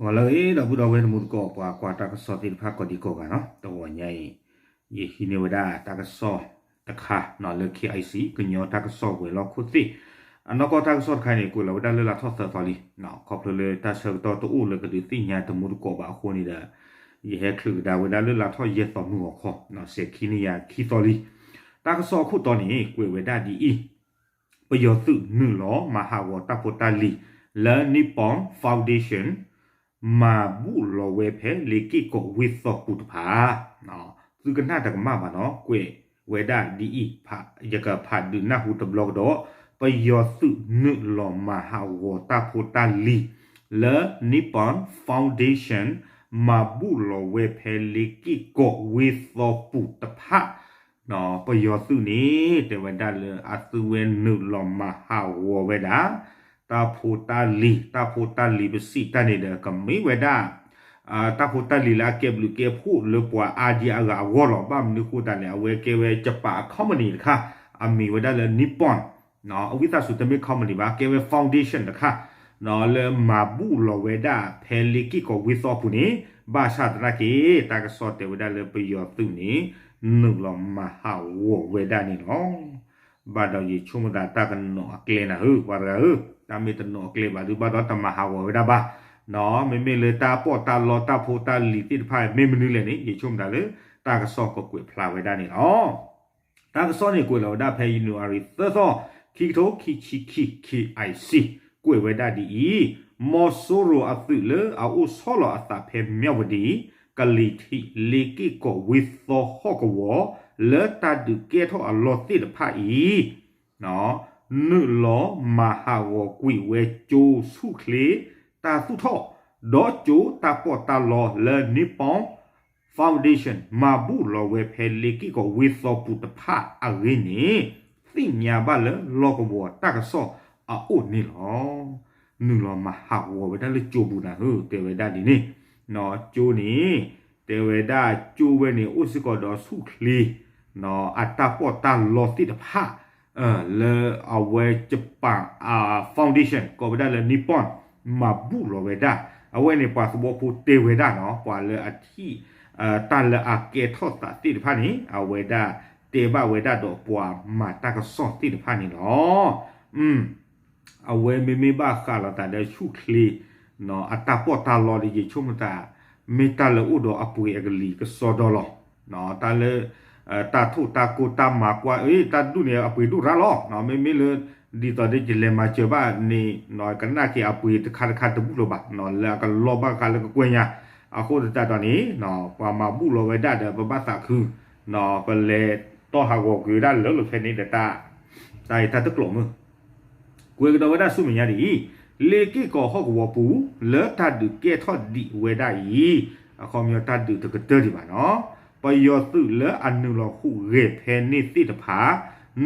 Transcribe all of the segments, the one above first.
ဂီၤလၢအဂ့ၤ ဒီပုၢ်ဒီဝဲၢ်တံၤသကိး ပှၤကွၢ်တၢ်ကစီၣ်သ့ၣ်တဖၣ်ကိးဒံကိးဂၤနီၤ, တဂီၤညါအံၤ ယဟံးန့ၢ်ဝဲဒၣ်တၢ်ကစီၣ်တခါနီၤ လၢ KIC ကညီတၢ်ကစီၣ်ဝဲၤလီၢ်ခိၣ်သ့ၣ်, အနီၢ်ကီၢ်တၢ်ကစီၣ်တခါန့ၣ် ကွဲးလီၤဝဲဒၣ်လၢလါထီၣ်သၢသီလံ, ခီဖျိလၢတၢ်ဆၢကတီၢ်တအိၣ်လၢကဒုးသ့ၣ်ညါတမူတကိးဘၣ်အဃိန့ၣ်ဒီး ယဟဲချုးကဒါဝဲဒၣ်လၢလါထီၣ်ယဲၢ်သီမုၢ်ဂီၤခီနီၤ စဲၤခံနံၣ်ယၤခံသီလံ. တၢ်ကစီၣ်အခိၣ်တီန့ၣ် ကွဲးဝဲဒၣ်ဒ်အံၤ, ပယီၤသုးနုာ်လီၤမၤဟးဂီၤတၢ်ဖိတၢ်လံၤ လၢ Nippon Foundation မၤဘူၣ်လီၤဝဲဖဲလ့ၤက့ၢ်ကီးဝ့ၢ်သီပူၤတဖၣ်, သုကနၣ်တကမၣ်ဘၣ်နီၤ ကွဲးဝဲဒၣ်ဒ်အံၤ, ယကဖးဒုးနၢ်ဟူတဘျီကဒီး, ပယီၤသုးနုာ်လီၤမၤဟးဂီၤတၢ်ဖိတၢ်လံၤ လၢ Nippon Foundation မၤဘူၣ်လီၤဝဲဖဲလ့ၤက့ၢ်ကီးဝ့ၢ်သီပူၤတဖၣ် ပယီၤသုးန့ၣ် တဲဝဲဒၣ်လၢအသုဝဲနုာ်လီၤမၤဟးဂီၤဝဲဒၣ် တၢ်ဖိတၢ်လံၤ, တၢ်ဖိတၢ်လံၤပစံးတၢ်န့ၣ်ဒီး ကမ့ၢ်ဝဲဒၣ် တၢ်ဖိတၢ်လံၤလၢအကဲဘျုးကဲဖှိၣ်လၢပှၤအါဒံအါဂၤအဂီၢ်လီၤ. ဘၣ်မနုၤဃိသတးလဲၣ် အဝဲကဲဝဲ Japan အ company တခါ, အမံၤဝဲဒၣ်လၢ Nippon, အဝံသးစူၤတမ့ၢ် company ဘၣ်, ကဲဝဲ foundation တခါ လၢမၤဘူၣ်လီၤဝဲဒၣ်ဖဲလ့ၤက့ၢ်ကီးဝ့ၢ်သီပူၤန့ၣ်, ဘၣ်ဆၣ်သနာ်က့ တၢ်ကစီၣ်တဲဝဲဒၣ်လၢပယီၤသုးန့ၣ် နုာ်လီၤမၤဟးဂီၤဝဲဒၣ်န့ၣ်လီၤ. ဘၣ်ဒီးယဆိကမိၣ်သးတၢ်ကနီၤအကျဲနၤဧၢ ပှၤတဂၤဧၢ, တၢ်မ့ၢ်တနီၤအကျဲဘၣ်ဒုးဘၣ်ဒီးတမၤဟးဂီၤဝဲဒၣ်ဘၣ်, မ့မ့ၢ်လၢတၢ်ပီးတၢ်လီတၢ်ဖိတၢ်လံၤသ့ၣ်တဖၣ်မ့ၢ်မနုၤလဲၣ်န့ၣ် ယဆိကမိၣ်သးလၢ တၢ်ကစီၣ်ကကွဲးဖျါဝဲဒၣ်န့ၣ်လီၤ. တၢ်ကစီၣ်န့ၣ်ကွဲးလီၤဝဲဒၣ်ဖဲ January သၢသီ, ခံကထိခံဆံခံ KIC ကွဲးဝဲဒၣ်ဒ်အံၤ, မီၤစိရိၤအသုးလၢအအိၣ်ဆီလီၤအသးဖဲမၠၣ်ဝတံၤ, ကလံၤထံး, လ့ၤက့ၢ်ကီးဝ့ၢ်သီဟီၣ်ကဝီၤ လၢတၢ်ဒုးကဲထီၣ်အလီၢ်သ့ၣ်တဖၣ်အံၤ နုာ်လီၤမၤဟးဂီၤကွံာ်ဝဲကၠိဆူၣ်ချ့တၢ်သူၣ်ထီၣ်, ဒီးကၠိတၢ်ပီးတၢ်လီလၢ Nippon Foundation မၤဘူၣ်လီၤဝဲဖဲလ့ၤက့ၢ်ကီးဝ့ၢ်သီပူၤတဖၣ်အဂ့ၢ်န့ၣ် သ့ၣ်ညါဘၣ်လၢလီၢ်ကဝီၤတၢ်ကစီၣ်အအိၣ်န့ၣ်လီၤ. နုာ်လီၤမၤဟးဂီၤဝဲဒၣ်လၢကၠိပူၤနၤဧၢ တဲဝဲဒၣ်ဒ်န့ၣ်, ကၠိန့ၣ် တဲဝဲဒၣ်ကၠိဝဲန့ၣ် အိၣ်စ့ၢ်ကီးဒီးဆူၣ်ချ့ အတၢ်ပီးတၢ်လီသ့ၣ်တဖၣ် လၢအဝဲ Japan အ foundation ကိးဝဲဒၣ်လၢ Nippon မၤဘူၣ်လီၤဝဲဒၣ်, အဝဲန့ၣ်ပှၤသဝီဖိတဲဝဲဒၣ်နီၤ ပှၤလၢအထံၣ် တၢ်လၢအကဲထီၣ်သးသ့ၣ်တဖၣ်န့ၣ် အဝဲဒၣ်တဲဘၣ်ဝဲဒၣ်ဒီးပှၤမၤတၢ်ကစီၣ်သ့ၣ်တဖၣ်န့ၣ်လီၤ. အဝဲမ့မ့ၢ်ဘၣ်ဃးလိာ်သးဒီးဆူၣ်ချ့ အတၢ်ပီးတၢ်လီဒီး ယဆိကမိၣ်သး မ့ၢ်တၢ်လၢအိၣ်ဒီးအပှ့ၤအကလံၤကစီဒီလီၤ. တၢ်လၢ တၢ်ထိၣ်တၢ်ကိၢ်တၢ်မၤကွၢ် တၢ်ဒူၣ်န့ၣ် အပှ့ၤဒိၣ်ရၣ်လီၤ. မ့မ့ၢ်လၢ ဒ်သိးဒီးယလဲၤမၤစၢၤဘၣ်န့ၣ် ကနၣ်က့ၤအပှ့ၤတခါတခါတဘူၣ်လၢၤဘၣ် လၢအကလီဘၣ်ဃးလၢကကွဲၢ်ညါ, အဃိသတးဒီးန့ၣ် ပှၤမၤဘူၣ်လီၤဝဲဒၣ်ဒီး ပဘၣ်သးခု ပလဲၤတီၢ်ဟးဂီၤကွံာ်ဝဲဒၣ်လၢလၢဖဲန့ၣ်ဒီးတၢ် တၢ်အံၤတၢ်တကျိးမုၢ် ကွဲးကဒီးဝဲဒၣ်ဆူမဲာ်ညါဒ်အံၤ, လ့ၤက့ၢ်ကီးဟီၣ်ကဝီၤပူၤ လၢတၢ်ဒုးကဲထီၣ်ဒံးဝဲဒၣ်အံၤ, အခီပညီတၢ်ဒုးတကတၢၢ်ဒံးဘၣ်နီၤ, ပယီၤသုးလၢအနုာ်လီၤဟူးဂဲၤဖဲန့ၣ်သ့ၣ်တဖၣ်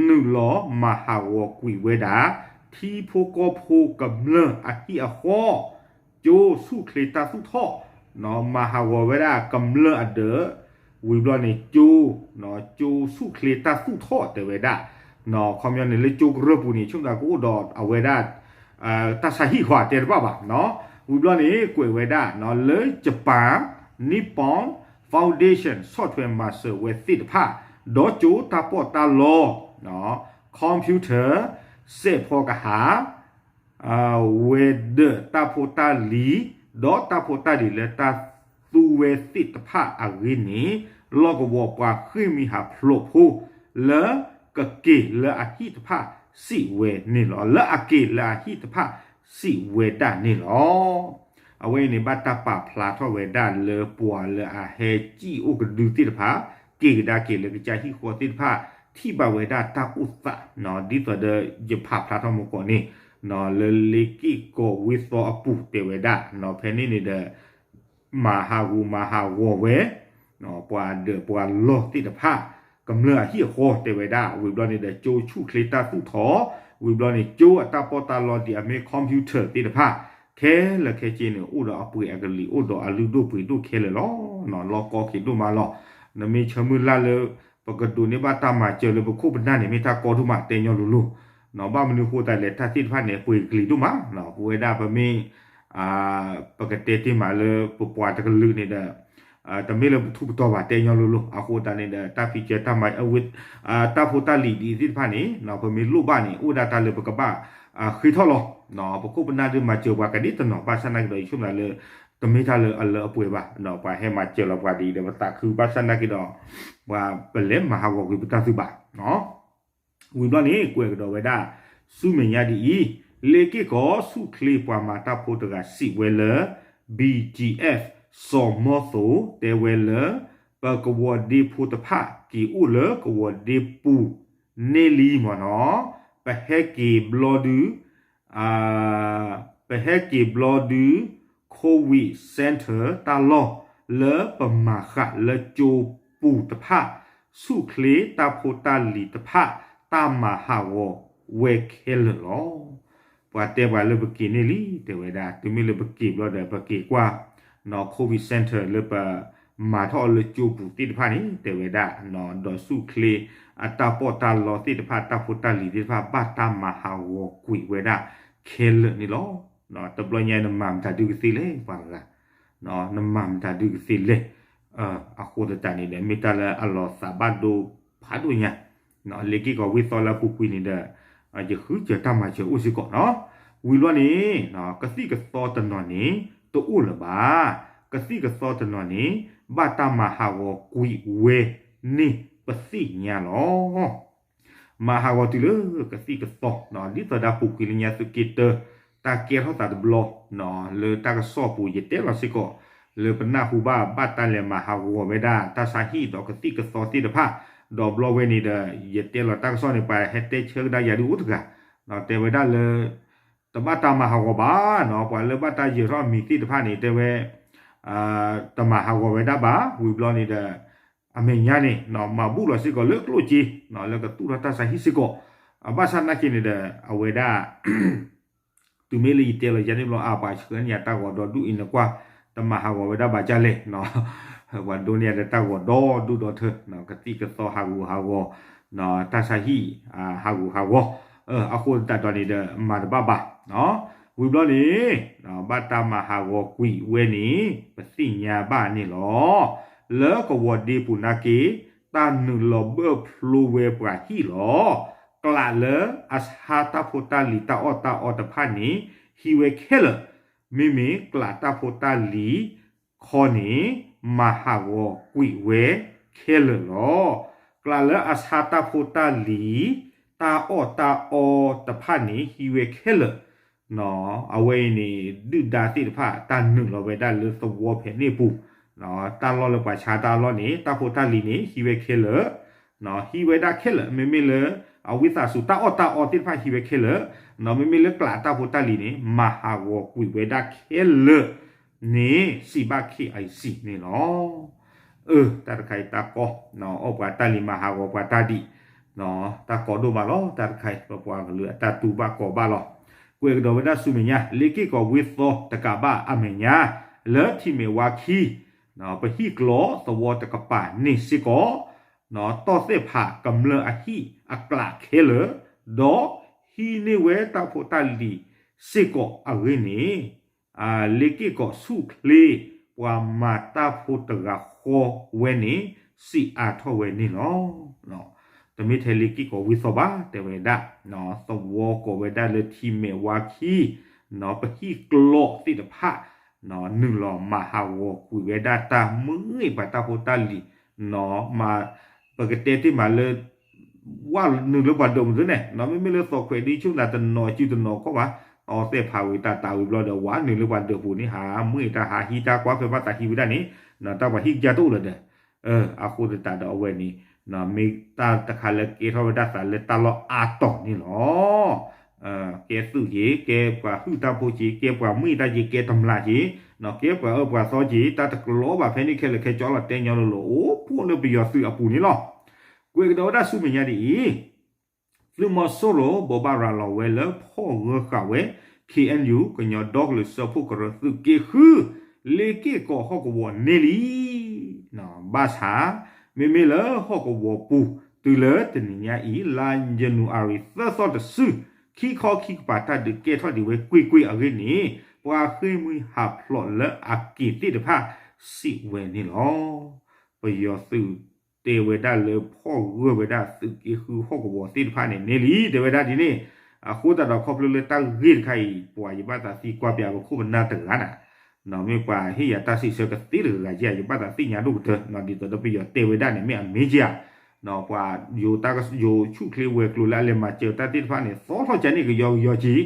နုာ်လီၤမၤဟးဂီၤကွံာ်ဝဲဒၣ် ထံဖိကီၢ်ဖိကမျၢၢ်အဟံၣ်အဃီ ကၠိဆူၣ်ချ့တၢ်သူၣ်ထီၣ်, မၤဟးဂီၤဝဲဒၣ်ကမျၢၢ်အဒၢး, ဝံၤဘျီန့ၣ် ကၠိ, ကၠိဆူၣ်ချ့တၢ်သူၣ်ထီၣ်တဲဝဲဒၣ်, ခီပညီန့ၣ်လၢကၠိကရၢၢ်ပူၤန့ၣ် ဆိကမိၣ်သးကအိၣ်ဒီးအဝဲဒၣ် တၢ်ဆါဟံၣ်ဃီတဲတဘၣ်ဘၣ်, ဝံၤဘျီန့ၣ် ကွဲးဝဲဒၣ်လၢ Japan Nippon Foundation ဆီၣ်ထွဲမၤစၢၤဝဲသ့ၣ်တဖၣ်, ဒီးကၠိတၢ်ပီးတၢ်လီ, computer, စဲးဖီကဟၣ် ဝဲၤဒၢးတၢ်ဖိတၢ်လံၤ, ဒီးတၢ်ဖိတၢ်လံၤလၢတၢ်သူဝဲသ့ၣ်တဖၣ်အဂ့ၢ်န့ၣ်, လီၢ်ကဝီၤပှၤဃ့ၢ်မှံဟးဖျိးဖိ လၢကက့ၤလၢအဟံၣ်တဖၣ်စံးဝဲန့ၣ်လီၤ. လၢအက့ၤလၢအဟံၣ်တဖၣ်စံးဝဲဒၣ်န့ၣ်လီၤ. အဝဲအံၤန့ၣ် ဘၣ်တၢ်ပာ်ဖျါထီၣ်ဝဲဒၣ်လၢပှၤလၢအဟဲစံၣ်အိၣ်ကဒုသ့ၣ်တဖၣ် က့ၤကဒါက့ၤလၢကစၢ်ဟံၣ်ဃီသ့ၣ်တဖၣ် ထံၣ်ဘၣ်ဝဲဒၣ်တၢ်အိၣ်သး, ဒ်သိးဒီးယဖးဖျါထီၣ်မူကီးန့ၣ်, လၢလ့ၤက့ၢ်ကီးဝ့ၢ်သီအပူၤတဲဝဲဒၣ်, ဖဲန့ၣ်န့ၣ်ဒီး မၤဟးဂူာ်မၤဟးဂီၤဝဲ ပှၤဒၢးပှၤလီၢ်သ့ၣ်တဖၣ် ကမျၢၢ်အဟံၣ်အဃီတဲဝဲဒၣ်, ဝံၤဘျီန့ၣ်ဒီးကၠိဆူၣ်ချ့တၢ်သူၣ်ထီၣ်, ဝံၤဘျီန့ၣ် ကၠိအတၢ်ပီးတၢ်လီဒ်အမ့ၢ် computer သ့ၣ်တဖၣ် ခဲလၢာ်ခဲဆ့န့ၣ် အိၣ်ဒီးအပှ့ၤအကလံၤ အိၣ်ဒီးအလုၢ်ဒိၣ်ပှ့ၤဒိၣ်ခဲလၢာ်လီၤ. လီၢ်ကီက့ၤဒိၣ်မးလီၤ. နမ့ၢ်ဆၢမုၢ်လၢ်လၢ ပကဒိးန့ၢ်ဘၣ်တၢ်မၤစၢၤလၢပခိၣ်ပနၢ်န့ၣ် မ့ၢ်တၢ်ကီဒိၣ်မး တဲညီလိၤလိၤ, ဘၣ်မနုၤဃိသတးလဲၣ် တၢ်သ့ၣ်တဖၣ်န့ၣ် ပှ့ၤကလံၤဒိၣ်မး, ပဝဲဒၣ်ပမ့ၢ် ပကတဲတ့ၢ်မးလၢပပှၤတကလုာ်န့ၣ်ဒီး တမ့ၢ်လၢပထူးပတီၤဘၣ် တဲညီလိၤလိၤ အဃိသတးန့ၣ်ဒီး တၢ်ဖံးစၢၤတၢ်မၤ တၢ်ဖိတၢ်လံၤဒ်သ့ၣ်တဖၣ်န့ၣ် ပမ့ၢ်လိၣ်ဘၣ်န့ၣ် အိၣ်ဒၣ်တၢ်လၢပကဘၣ်ဃ့ထီၣ်လီၤ. ပခိၣ်ပနၢ်ဒုးမၤစၢၤပှၤကဒ်တနီၤ ဘၣ်ဆၣ်သနာ်က့ဒီး ယဆိကမိၣ်လၢ တမ့ၢ်တၢ်လၢအလၢအပှဲၤဘၣ် ပှၤဟဲမၤစၢၤလီၤပှၤဒ်အံၤဒီး ပသးခု ဘၣ်ဆၣ်သနာ်က့ဒီး ပှၤပလဲၤမၤဟးဂီၤကွံာ်ပတၢ်သုးဘၣ် ဝံၤဘျီန့ၣ် ကွဲးကဒီးဝဲဒၣ် ဆူမဲာ်ညါဒ်အံၤ, လ့ၤက့ၣ်ကီၢ်ဆူၣ်ချ့ပှၤမၤတၢ်ဖိတဂၤစံးဝဲလၢ BGF စီၤမီၢ်သိး တဲဝဲလၢ ပကဝီၤဒ့ဖိတဖၣ် က့ၤအိၣ်လၢကဝီၤဒ့ပူၤန့ၣ်လံမ့ၢ်နီၤ, ပဟဲက့ၤဘျီဒု ပဟဲက့ၤဘျီဒု Covid Center တၢ်လီၢ် လၢပမၤဃာ်လၢကၠိပူၤတဖၣ် ဆူၣ်ချ့တၢ်ဖိတၢ်လံၤတဖၣ် တၢ်မၤဟးဂီၤဝဲခဲလၢာ်လီၤ. ပှၤတဲပှၤလၢပက့ၤန့ၢ်လံ တဲဝဲဒၣ် တုၤမ့ၢ်လၢပက့ၤဘျီဒီး ပက့ၤကွၢ် Covid Center လၢပမၤထီၣ်အီၤလၢကၠိပူၤသ့ၣ်တဖၣ်န့ၣ် တဲဝဲဒၣ် ဒီးဆူၣ်ချ့အတၢ်ပီးတၢ်လီသ့ၣ်တဖၣ် တၢ်ဖိတၢ်လံၤသ့ၣ်တဖၣ် ဘၣ်တၢ်မၤဟးဂီၤကွံာ်ဝဲဒၣ်ခဲလၢာ်န့ၣ်လီၤ. တဘျီညါနမၤမတၤဒုကသ့လဲၣ် ပှၤတဂၤ နမၤမတၤဒုကသ့လဲၣ်. အဃိသတးန့ၣ်ဒီး မ့ၢ်တၢ်လၢအလီၤသးဘၣ်ဒိဖးဒိၣ်ညါ လ့ၤက့ၣ်ကီၢ်ဝ့ၢ်သီလၢအပူၤကွံာ်န့ၣ်ဒီး ယဃုစၢၤတၢ်မၤစၢၤအိၣ်စ့ၢ်ကီးနီၤ. ဝံၤဘျီန့ၣ် ကသံၣ်ကသီတနီၤန့ၣ် တအိၣ်လၢၤဘၣ်. ကသံၣ်ကသီတနီၤန့ၣ် ဘၣ်တၢ်မၤဟးဂီၤကွံာ်ဝဲန့ၣ်ပသ့ၣ်ညါလီၤ. မၤဟးဂီၤတုၤလၢကသံၣ်ကသီ ဒ်သိးဒီးပူၤကွံာ်လၢညါသုးက့တၢ တၢ်ကဲထီၣ်သးတဘျီ လၢတၢ်ကစီၣ်ပူၤ ယတဲလီၤစ့ၢ်ကီး လၢပနၢ်ဟူဘၣ် ဘၣ်တၢ်လဲၤမၤဟးဂီၤဝဲဒၣ် တၢ်ဆါဟံၣ်ဒီးကသံၣ်ကသီသ့ၣ်တဖၣ် ဒီးဘျီဝဲန့ၣ်ဒီး ယတဲလီၤတၢ်ကစီၣ်န့ၣ် ပှၤဟဲတဲဆၢကဒါယၤဒုအိၣ်တဂၤ တဲဝဲဒၣ်လၢ တဘၣ်တၢ်မၤဟးဂီၤဘၣ်နီၤ, ပှၤလၢဘၣ်တၢ်ယၢၤထီၣ်အမံၤသ့ၣ်တဖၣ်န့ၣ် တဲဝဲ တမၤဟးဂီၤဝဲဒၣ်ဘၣ်. ဝံၤဘျီန့ၣ်ဒီး အမဲာ်ညါန့ၣ် မၤဘူၣ်လီၤစ့ၢ်ကီးလၢကျိၣ်စ့ လၢကသူၣ်ထီၣ်တၢ်ဆါဟံၣ်စ့ၢ်ကီး. အဘၣ်ဆၣ်သနာ်က့န့ၣ်ဒီး အဝဲဒၣ် တုၤမ့ၢ်လၢယတဲလီၤယၤန့ၣ်ဘျီ အပှၤဆှၢန့ၢ်ယၤတၢ်ဂီၤဒီဒူၣ်အံၤန့ၣ်ကွၢ် တမၤဟးဂီၤဝဲဒၣ်ဘၣ်ဒ်လဲၣ် ပှၤဒိးန့ၢ်ယၤဒီးတၢ်ဂီၤဒီဒူၣ်ဒီထၢ ကသံၣ်ကသီဟးဂူာ်ဟးဂီၤ တၢ်ဆါဟံၣ် ဟးဂူာ်ဟးဂီၤ အဃိသတးဒီးန့ၣ်ဒီး မၤတဘၣ်ဘၣ်. ဝံၤဘျီန့ၣ် ဘၣ်တၢ်မၤဟးဂီၤကွံာ်ဝဲန့ၣ် ပသ့ၣ်ညါဘၣ်န့ၣ်လီၤ. လၢကဝီၤဒ့ပူၤနာ်က့ တၢ်နုာ်လီၤဘၢၣ်ဖျိဝဲပှၤဟံၣ်လီၤ. ကျးလၢအဆါတၢ်ဖိတၢ်လံၤတၢ်အီၣ်တၢ်အီတဖၣ်န့ၣ် ဟံးဝဲခဲလၢာ်, မ့မ့ၢ်ကျးတၢ်ဖိတၢ်လံၤခီန့ၣ် မၤဟးဂီၤကွံာ်ဝဲခဲလၢာ်လီၤ. ကျးလၢအဆါတၢ်ဖိတၢ်လံၤ တၢ်အီၣ်တၢ်အီတဖၣ်န့ၣ် ဟံးဝဲခဲလၢာ် အဝဲအံၤန့ၣ် ဒုၣ်ဒါသ့ၣ်တဖၣ် တၢ်နုာ်လီၤဝဲဒၣ်လၢသဝီဖဲန့ၣ်ပူၤ, တၢ်လီၢ်လၢပှၤဆါတၢ်အလီၢ်န့ၣ် တၢ်ဖိတၢ်လံၤန့ၣ် ဟံးဝဲခဲလၢာ်, ဟံးဝဲဒၣ်ခဲလၢာ် မ့မ့ၢ်လၢ အဝံသးစူၤ တၢ်အီၣ်တၢ်အီသ့ၣ်တဖၣ်ဟံးဝဲခဲလၢာ်, မ့မ့ၢ်လၢကျးတၢ်ဖိတၢ်လံၤန့ၣ် မၤဟးဂီၤကွံာ်ဝဲဒၣ်ခဲလၢာ်န့ၣ် စံးဘၣ် K I C န့ၣ်လီၤ. အၢ တၢ်တခါအံၤတၢ်ကီ, အီၣ်ပှၤတၢ်လံၤမၤဟးဂီၤပှၤတၢ်ဒံး, တၢ်ကီဒိၣ်မးလီၤ. တၢ်တခါအံၤ ပပှၤကလုာ်အတၢ်တူၢ်ဘၣ်ကီဘၣ်လီၤ. ကွဲးကဒီးဝဲဒၣ်ဆူမဲာ်ညါ လ့ၤက့ၣ်ကီၢ်ဝ့ၢ်သီတကးဘၣ်အမဲာ်ညါ လၢထံမဲာ်ဝါခံ ပဟံၣ်ကျီသဝီတကပၤန့ၣ်စ့ၢ်ကီး တီၢ်သ့ၣ်ဖးကမျၢၢ်အဟံၣ်အကျးခဲလၢာ်, ဒီးဟံးန့ၢ်ဝဲတၢ်ဖိတၢ်လံၤစ့ၢ်ကီးအဂ့ၢ်န့ၣ် လ့ၤက့ၣ်ကီၢ်ဆူၣ်ချ့ ပှၤမၤတၢ်ဖိတဂၤဃီဝဲန့ၣ် စံးအါထီၣ်ဝဲန့ၣ်လီၤ. တမ့ၢ်ထဲလ့ၤက့ၣ်ကီၢ်ဝ့ၢ်သီဘၣ် တဲဝဲဒၣ် သဝီကိးဝဲဒၣ်လၢထံမဲာ်ဝါခံ ပဟံၣ်ကျီသ့ၣ်တဖၣ် နုာ်လီၤမၤဟးဂီၤကွံာ်ဝဲဒၣ်တၢ်မ့ၢ်ပှၤတၢ်ဖိတၢ်လံၤ မၤ ပကတဲတ့ၢ်မးလၢ ဝဲနုာ်လၢပှၤဒၢးပူၤသ့န့ၣ် မ့မ့ၢ်လၢသီခွဲးဒ်ဆူၣ်နၤတနီၤစုတနီၤကီၢ်ဘၣ် တီၢ်သဲၣ်ဖးဝံၤတၢ်တၢ်ဝံၤဘျီဒီး ဝဲနုာ်လၢပှၤဒၢးပူၤန့ၣ် ဟးမ့ၢ်တၢ်ဟးဟံးတၢ်ကွၢ်ဖဲဘၣ်သးဟံးဝဲဒၣ်န့ၣ် တၢ်ပှၤဟံၣ်ကစၢ်တအိၣ်လၢၤဒီး အဃိသတးဒီးအဝဲန့ၣ် မ့ၢ်တၢ်တခါလၢကဲထီၣ်ဝဲဒၣ်သးလၢတၢ်လီၢ်အါတီၤန့ၣ်လီၤ. ကဲသုးက့ၤ ကဲပှၤဟုၣ်တၢ်ဖိက့ၤ ကဲပှၤမ့ၢ်တၢ်က့ၤ ကဲတမျးက့ၤ ကဲပှၤအၢပှၤသီက့ၤ တၢ်တကျိၤဘၣ်ဖဲန့ၣ်ခဲလၢာ်ခဲဆ့လီၤ တဲညီလိၤလိၤ အိၣ်ဖှိၣ်လၢပယီၤသုးအပူၤန့ၣ်လီၤ. ကွဲးကဒီးဝဲဒၣ်ဆူမဲာ်ညါဒ်အံၤ သုးမီၤစိရိၤဘိးဘၣ်ရၤလီၤဝဲလၢဖီၣ်ဂၢၢ်ဃာ်ဝဲ K N U ကညီဒီကလုာ်စၢဖှိၣ်ကရၢသုးက့ဃု လ့ၤက့ၣ်ကီၢ်ဟီၣ်ကဝီၤန့ၣ်လံ. ဘၣ်ဆၣ် မ့မ့ၢ်လၢဟီၣ်ကဝီၤပူၤ တုၤလၢတနံၤညါအံၤ လါယနူၤအါရံၤသၢသီတစု ခံခီခံကပၤတၢ်ဒုးကဲထီၣ်ဒံးဝဲကွ့ၢ်ကွ့ၢ်အဂ့ၢ်န့ၣ် ပှၤဃ့ၢ်မှံဟးဖျိးလၢအက့ၤသ့ၣ်တဖၣ်စံးဝဲန့ၣ်လီၤ. ပယီၤသုးတဲဝဲဒၣ်လၢဖီၣ်ဂၢၢ်ဝဲဒၣ် သုးက့ဃုဟီၣ်ကဝီၤသ့ၣ်တဖၣ်န့ၣ်န့ၢ်လံ တဲဝဲဒၣ်ဒ်န့ၣ်. အဃိသတးဒီး ခီဖျိလၢတၢ်ဂ့ၢ်တခါအံၤ ပှၤယဘၣ်သးသံကွၢ်ပၠးပခိၣ်ပနၢ်တဂၤဒၣ် မ့ၢ်ပှၤဟ့ၣ်ယၤတၢ်စံးဆၢကသ့တဂၤဧါ ယဘၣ်သးသ့ၣ်ညါဒိၣ်ကတၢၢ် ဒ်သိးဒီးပယီၤတဲဝဲဒၣ်န့ၣ် မ့ၢ်အမ့ၢ်ဧါ. ပှၤယိၤဆူၣ်ချ့ဝဲၤကျိၤလၢအလဲၤမၤစၢၤတၢ်သ့ၣ်တဖၣ်န့ၣ် သီထီၣ်ကန့ၣ်ကယီကယီက့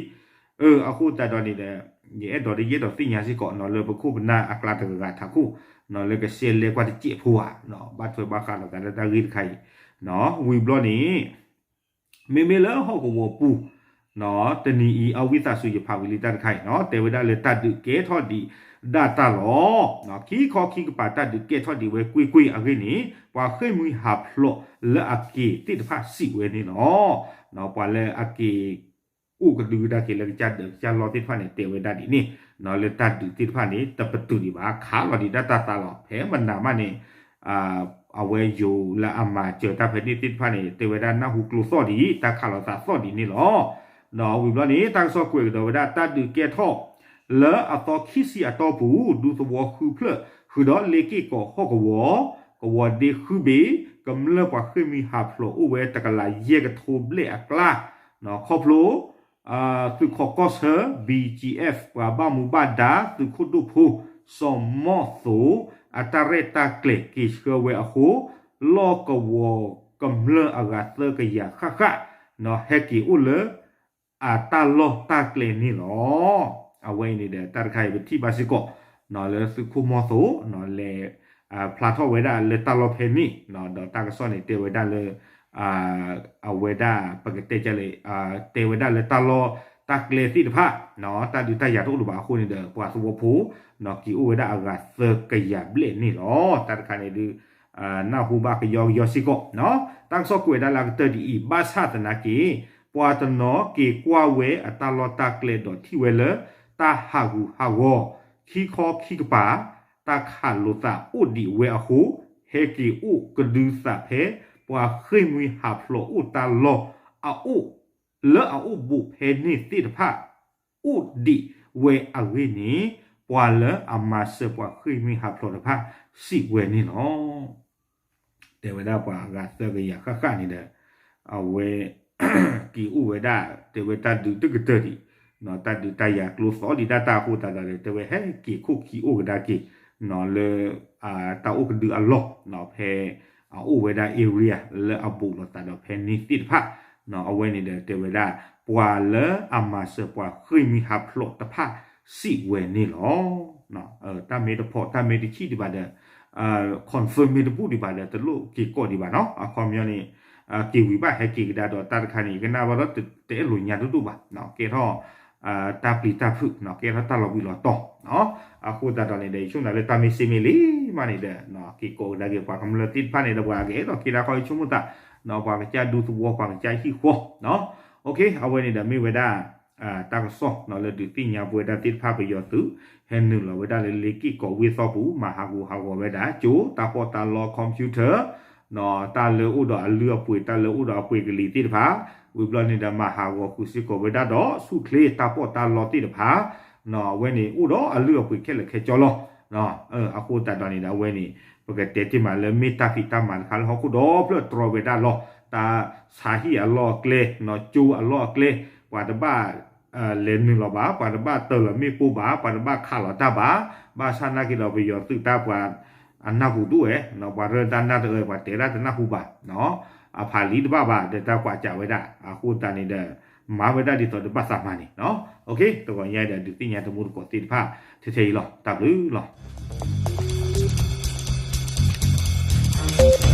ၤ. အဃိသတးဒီးန့ၣ်ဒီး ယအဲၣ်ဒိးဒီးယအဲၣ်ဒိးသ့ၣ်ညါစ့ၢ်ကီး လၢပခိၣ်ပနၢ်အကျါတဂၤဂၤထးခိၣ် လၢကရှဲလဲကွၢ်တစဲးဖိဧါ ဘၣ်ထွဲဘၣ်ဃးလိာ်သးလၢတၢ်ဂ့ၢ်တခါအံၤ ဝံၤဘျီန့ၣ် မ့မ့ၢ်လၢဟီၣ်ကဝီၤပူၤ တနံၤအံၤ အဝံသးစူၤယဖးဝံၤလံတၢ်တခါအံၤ တဲဝဲဒၣ်လၢတၢ်ဒုးကဲထီၣ်ဒံးဒၣ်တၢ်လီၢ် ခံခီခံကပၤတၢ်ဒုးကဲထီၣ်ဒံးဝဲကွ့ၢ်ကွ့ၢ်အဂ့ၢ်န့ၣ် ပှၤဃ့ၢ်မှံဟးဖျိးလၢအက့ၤသ့ၣ်တဖၣ်စံးဝဲန့ၣ်လီၤ. ပှၤလၢအက့ၤ အိၣ်ကဒုကဒါက့ၤလၢကစၢ်ဒၢးကစၢ်လီၢ်သ့ၣ်တဖၣ်န့ၣ် တဲဝဲဒၣ်ဒ်န့ၣ် လၢတၢ်ဒုးသ့ၣ်တဖၣ်န့ၣ် တပတုာ်ဒံးဘၣ် ခးလီၤဒံးဒၣ်တၢ်သးလီၤ ဖဲမနၤမးန့ၣ် အဝဲယိၤလၢအမၤစၢၤတၢ်ဖဲန့ၣ်သ့ၣ်တဖၣ်န့ၣ် တဲဝဲဒၣ်နၢ်ဟူကျိသီၣ်ဒံး တၢ်ခးလီၤသးသီၣ်ဒံးန့ၣ်လီၤ. ဒီးဝံၤဘျီန့ၣ် တၢ်ကစီၣ်ကွဲးကဒီးဝဲဒၣ် တၢ်ဒုးကဲထီၣ် လၢအသီခံဆံအတီၢ်ပူၤ ဒူသဝီဃုဖျၢၣ် ဃုာ်ဒီးလ့က့ၢ်ကီးဟီၣ်ကဝီၤ ကဝီၤဒ့ဃုဘ့ၣ် ကမျၢၢ်ပှၤဃ့ၢ်မှံဟးဖျိးအိၣ်ဝဲတကလးယဲၢ်ကထိဘျဲၣ်အကျါ ခီဖျိ သုးခီၣ်ကီၢ်ဆၢ BGF ပှၤဘၣ်မူဘၣ်ဒါ သုးခိၣ်ဒိၣ်ဖိ စီၤမီၢ်သိး အတၢ်ရဲၣ်တၢ်ကျဲၤက့ၤဆှၢဝဲအဃိ လီၢ်ကဝီၤကမျၢၢ်အဂၤသၢကယၤဃၣ်ဃၣ် ဟဲက့ၤအိၣ်လၢ အတၢ်လီၢ်တၢ်ကျဲန့ၣ်လီၤ. အဝဲအံၤန့ၣ်ဒီး တၢ်တခါအံၤပထံၣ်ဘၣ်စ့ၢ်ကီး လၢသုးခိၣ်မီၢ်သိး လဲၤ ဖျါထီၣ်ဝဲဒၣ်လၢတၢ်လီၢ်ဖဲန့ၣ် ဒီးတၢ်ကစီၣ်န့ၣ်တဲဝဲဒၣ်လၢ အဝဲဒၣ်ပကတဲလဲၣ် တဲဝဲဒၣ်လၢတၢ်လီၢ်တၢ်ကျဲသ့ၣ်တဖၣ် တၢ်ဒုးတၢ်ယၤတအိၣ်လၢၤဘၣ်အဃိန့ၣ်ဒီး ပှၤသဝီဖိ က့ၤအိၣ်ဝဲဒၣ်အဂၤသၢကယၤဘျဲၣ်န့ၣ်လီၤ. တၢ်တခါန့ၣ်ဒုး နၢ်ဟူဘၣ်ကယီကယီစ့ၢ်ကီး တၢ်ကစီၣ်ကွဲးဒၣ်လၢအကတၢၢ်ဒ်အံၤ ဘၣ်ဆၣ်သနာ်က့ ပှၤတနီၤက့ၤကွၢ်ဝဲအတၢ်လီၢ်တၢ်ကျဲဒီးထံၣ်ဝဲလၢ တၢ်ဟးဂူာ်ဟးဂီၤ ခံခီခံကပၤ တၢ်ခးလိာ်သးအိၣ်ဒံးဝဲအဃိ ဟဲက့ၤအိၣ်ကဒုသးဖဲ ပှၤဃ့ၢ်မှံဟးဖျိးအိၣ်တၢ်လီၢ်အအိၣ် လၢအအိၣ်ဘူးဖဲန့ၣ်သ့ၣ်တဖၣ် အိၣ်ဒံးဝဲအဂ့ၢ်န့ၣ် ပှၤလၢအမၤစၢၤပှၤဃ့ၢ်မှံဟးဖျိးတဖၣ် စံးဝဲန့ၣ်လီၤ. တဲဝဲဒၣ်ပှၤအဂၤသၢကယၤဃၣ်ဃၣ်န့ၣ်ဒီး အဝဲ က့ၤအိၣ်ဝဲဒၣ် တဲဝဲတၢ်ဒုးတကတၢၢ်ဒံး တၢ်ဒုးတၢ်ယၤကျိသီၣ်ဒံးဒၣ်တၢ်အဃိသတးဒီး တဲဝဲဟဲက့ၤခိၣ်ခံအိၣ်ကဒါက့ၤ လၢ တၢ်အိၣ်ကဒုအလီၢ် ဖဲ အအိၣ်ဝဲဒၣ် area လၢအဘူးလိာ်သးဒီးဖဲန့ၣ်သ့ၣ်တဖၣ် အဝဲန့ၣ်ဒီးတဲဝဲဒၣ် ပှၤလၢအမၤစၢၤပှၤဃ့ၢ်မှံဟးဖျိးတဖၣ်စံးဝဲန့ၣ်လီၤ. တၢ်မ့ၢ်တဖီၣ် တၢ်မ့ၢ်တဆံၣ်ဒံးဘၣ်ဒီး confirm မ့ၢ်တဘူၣ်ဒံးဘၣ်ဒီး တလိၣ်က့ၤကိးဒံးဘၣ်နီၤ အခီပညီန့ၣ် က့ၤဝံၤဘၣ်ဟဲက့ၤကဒါဒီးတၢ်တခါန့ၣ် ကနၣ်ဘၣ်ဒီးတအဲၣ်လိာ်ညါဒိၣ်ဒိၣ်ဘၣ် ကဲထီၣ် တၢ်ပျံၤတၢ်ဖုး ကဲထီၣ်တၢ်လီၤဘှံးလီၤတီၤ အဃိသတးဒီးန့ၣ်ဒီး ယဆိကမိၣ်လၢတၢ်မ့ၢ်စ့မ့ၢ်လံမးန့ၣ်ဒီး က့ၤကိးကဒါက့ၤပှၤကမျၢၢ်သ့ၣ်တဖၣ်န့ၣ်ဒီး ပှၤကအဲၣ်ဒိးက့ၤဒၣ်ခီယဆိကမိၣ်သး ပှၤကစၢ်ဒူသဝီ ပှၤကစၢ်ဟံၣ်ဃီ အဝဲန့ၣ်ဒီးမ့ၢ်ဝဲဒၣ် တၢ်ကစီၣ် လၢဒုးသ့ၣ်ညါပဝဲဒၣ်သ့ၣ်တဖၣ်ပယီၤသုး ဟဲနုာ်လီၤဝဲဒၣ်လၢလ့က့ၢ်ကီးဝ့ၢ်သီပူၤ မၤဟးဂူာ်ဟးဂီၤဝဲဒၣ် ကၠိတၢ်ပီးတၢ်လီ computer တၢ်လၢအိၣ်ဒီးအလုၢ်အပှ့ၤ တၢ်လၢအိၣ်ဒီးအပှ့ၤကလံၤသ့ၣ်တဖၣ် ဝံၤဘျီန့ၣ်ဒီးမၤဟးဂီၤဃုာ်စ့ၢ်ကီးဝဲဒၣ်ဒီးဆူၣ်ချ့တၢ်ပီးတၢ်လီသ့ၣ်တဖၣ် အဝဲန့ၣ်အိၣ်ဒီးအလုၢ်အပှ့ၤခဲလၢာ်ခဲဆ့လီၤ. အဃိသတးဒီးန့ၣ်ဒီးအဝဲန့ၣ် ပကတဲတ့ၢ်မးလၢမ့ၢ်တၢ်ဖံးတၢ်မၤတခါလၢဟီၣ်ခိၣ်ဒီဖျၢၣ်တြီဝဲဒၣ်လီၤ. တၢ်ဆါဟံၣ်အလီၢ်အကျဲ ကၠိအလီၢ်အကျဲ ပှၤတဘၣ် လဲၤနုာ်လီၤဘၣ် ပှၤတဘၣ်တၢၤလီၤမ့ၣ်ပိၢ်ဘၣ် ပှၤတဘၣ်ခးလီၤတၢ်ဘၣ် ဘၣ်ဆၣ်နာ်က့ဒီးပယီၤသုးတၢ်ပှၤ အနၢ်ဟူဒိၣ်ဝဲ ပှၤရၢၢ်တၢ်နၢ်တအၢ ပှၤတဲဒၣ်တနၢ်ဟူဘၣ် အဖးလံတဘၣ်ဘၣ် ဒီးတၢ်ကွၢ်ကးဝဲဒၣ် အဃိသတးန့ၣ်ဒီး မၤဝဲဒၣ်ဒ်သိးဒီးဘၣ်သးမၤန့ၣ် တဂီၤညါဒီးဒုးသ့ၣ်ညါတမူတကိးသ့ၣ်တဖၣ် ထဲထဲအံၤလီၤ. တၢ်ဘျုးလီၤ.